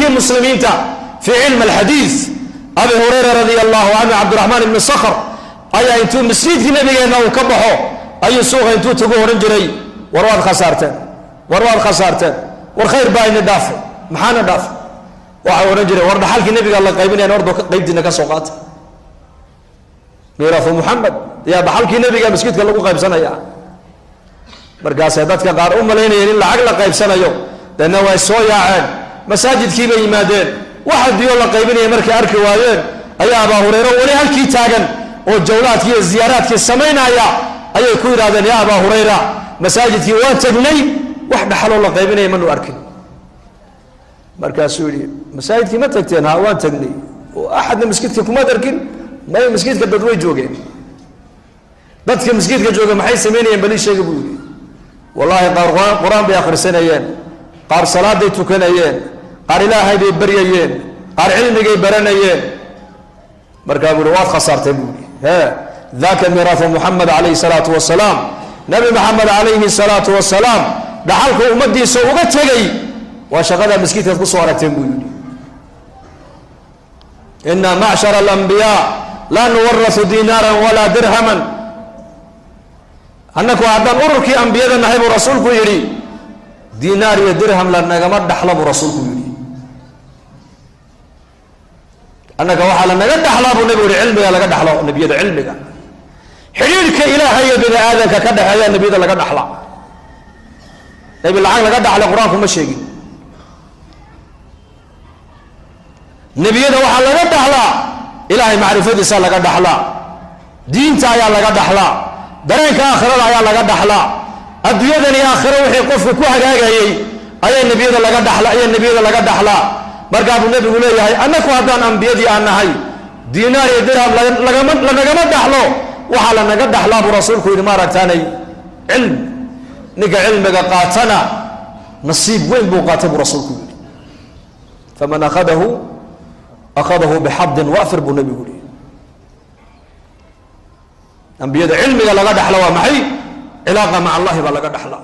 Imaamkii muslimiinta fii cilmi alxadiid Abi Hurayra radia allahu canhu, Cabdiraxmaan ibni Sakhr, ayaa intuu masjidkii nabigeenna uu ka baxo ayuu suuqa intuu tagu odhan jiray: "War waad khasaarteen, war waad khasaarteen, war khayr baa ini dhaafay." "Maxaana dhaafay?" Waxau odhan jiray: "War dhaxalkii nabiga la qaybinayan, ordo qaybtiina ka soo qaata." Miiraahu Muxamed yaa dhaxalkii nabiga masjidka lagu qaybsanaya. Markaasay dadka qaar u malaynayeen in lacag la qaybsanayo. Deedna way soo yaaceen, masaajidkii bay yimaadeen. Waxa diyo la qaybinaya markay arki waayeen, ayaa Abaa Hureyre weli halkii taagan oo jawlaadkii iyo ziyaaraadkii samaynaya ayay ku yidhahdeen: "Ya Abaa Hurayra, masaajidkii waan tagnay, wax dhaxaloo la qaybinaya manu arkin." Markaasuu yihi: "Masaajidkii ma tagteen?" "Ha, waan tagnay." "Oo axadna masjidka kumaad arkin?" "May, masjidka dad way joogeen." "Dadka masjidka jooga maxay samaynayeen? Bali sheega," buu yihi. "Wallaahi, qaar Qur-aan bay akhrisanayeen, qaar salaaday tukanayeen, qaar Ilaahay bay baryayeen, qaar cilmigay baranayeen." Markaa buu yihi: "Waad khasaartay," buu yihi. He daka miiraahu Muxamed calayhi salaatu wasalaam. Nabi Maxamed calayhi salaatu wasalaam dhaxalka ummadiisa uga tegay waa shaqada maskiidkaad kusoo aragteen, buu yidhi. "Ina macshara alambiyaa laa nuwarasu dinaaran walaa dirhaman." "Annaku haddaan ururkii ambiyada nahay," buu rasuulku yidhi, "dinaar iyo dirham la nagama dhaxlo," buu rasuulku yidhi. "Annaga waxaa la naga dhaxlaa," buu nabigu yihi, "cilmiga laga dhaxlo nebiyada, cilmiga xidhiidhka Ilaahay iyo bini aadamka ka dhexeeya nebiyada laga dhaxla. Nebi lacag laga dhaxlay Qur-aanku ma sheegin. Nebiyada waxaa laga dhaxlaa Ilaahay macrifadiisa laga dhaxlaa, diinta ayaa laga dhaxlaa, dareenka aakhirada ayaa laga dhaxlaa, adduunyadan iyo aakhiro wixii qofku ku hagaagayay ayaa nebiyada laga dhaxla, ayaa nebiyada laga dhaxlaa. Markaa buu nebigu leeyahay: "Annaku haddaan ambiyadii aan nahay, diinaar iyo dirham lagama lanagama dhaxlo. Waxaa lanaga dhaxlaa," buu rasuulku yidhi, "maaragtaanay cilm. Ninka cilmiga qaatana nasiib weyn buu qaatay," buu rasuulku yidhi. "Faman akhadahu akhadahu bixadin wafir," buu nebigu yihi. Ambiyada cilmiga laga dhaxlo waa maxay? Cilaaqa maca Allahi baa laga dhaxlaa.